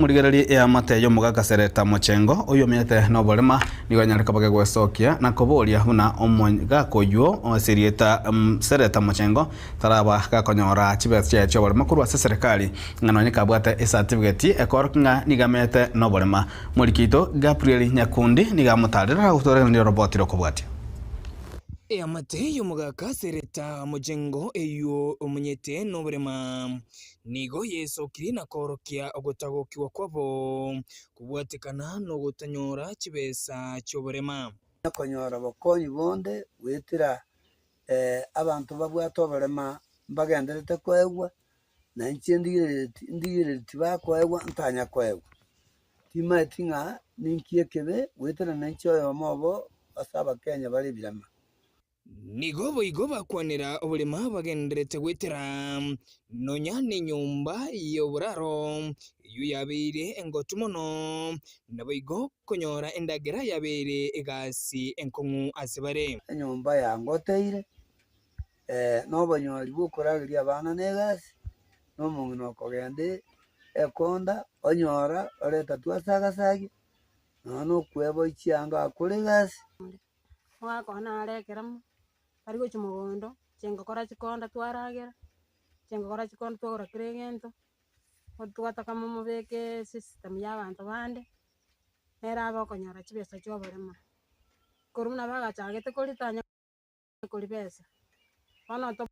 Morigererie eamate y'omogaka Sereta Mochengo, oyio omenyete noborema, nigo anyare koba gegwesokia na koboria buna omogaka oyio ase erieta Sereta Mochengo taraba gakonyora chibesa chiaye chi'oborema korwa ase eserekari, ng'a nonye kabwate esatifigeti ekoorokia ng'a nigo amenyete noborema. Moriki oito Gabriel Nyakundi nigo amotarire agotoregereria oroboti rokobwatia. Eamate y'omogaka Sereta Mochengo eyio omenyete noborema Nigo yesokirie na koorokia ogotagokigwa kwabo kobwatekana nogotanyora chibesa chi'oborema. Konyora bokonyi bonde goetera abanto babwate oborema mbagendererete koegwa, na inche ndigerereti ndigerereti bakoegwa ntanya koegwa. Timaeti ng'a ninki ekebe goetera na inche oyomo obo ase abakenya bare ebirema. Nigo boigo bakwanera oborema bagendererete goetera nonya nenyomba y'oboraro, eyio yabeire engotu mono, naboigo konyora endagera yabeire egasi enkong'u ase bare. Enyomba yangoteire, na obonyori bw'okorageria abana na egasi, na omong'ina okogenda ekonda, onyora oreta twasagasagia, nonya na okweboyia chianga akore egasi. Omogaka one nare ekeremo, tari gochia mogondo, inche ngokora chikonda twaragera, inche ngokora chikonda twagora kera egento, twataka momobeke esystem ya abanto bande, nere abe okonyora chibesa chia oboremo. Korwa buna bagachagete koria tanya koria besa, bono to.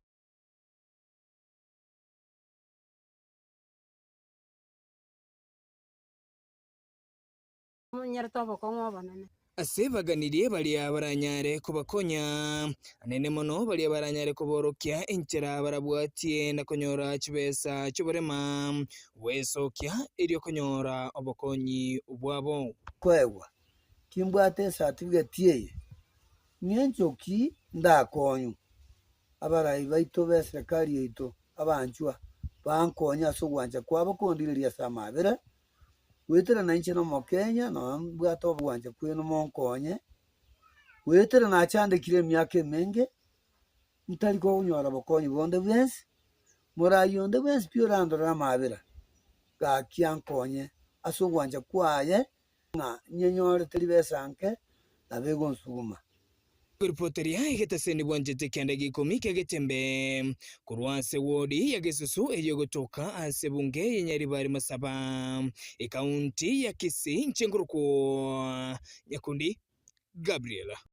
Monyarete obokong'u obonene. Ase baganirie baria baranyare kobakonya, anene mono baria baranyare koborokia enchera barabwatie na konyora chibesa chi'oborema gwesokia erio konyora obokonyi bwabo. Koegwa, Timbwate esatifiketi eye, ng'encho ki ndakonywe? Abarai baito b'eserekari yaito abanchwa bankonye ase ogwancha kwabo kondigereria ase amaabera, Goetera nainche nomokenya, nonya mbwate obwancha kwenu monkonye, goetera nachandekire emiaka emenge, ntari konyora bokonyi bonde bwensi, morai onde bwensi pi orandorere amaabera, gaki ankonye ase ogwancha kwaye ng'a nyenyorete ribesa nke, nabo egonsuguma. Koripoteria egetaseni bwanchete kianda gia ikomi kia Getembe korwa ase wodi ya Gesusu eyio egotoka ase ebunge ya Nyaribari Masaba, ekaunti ya Kisii inche nkorokwa Nyakundi Gabriel.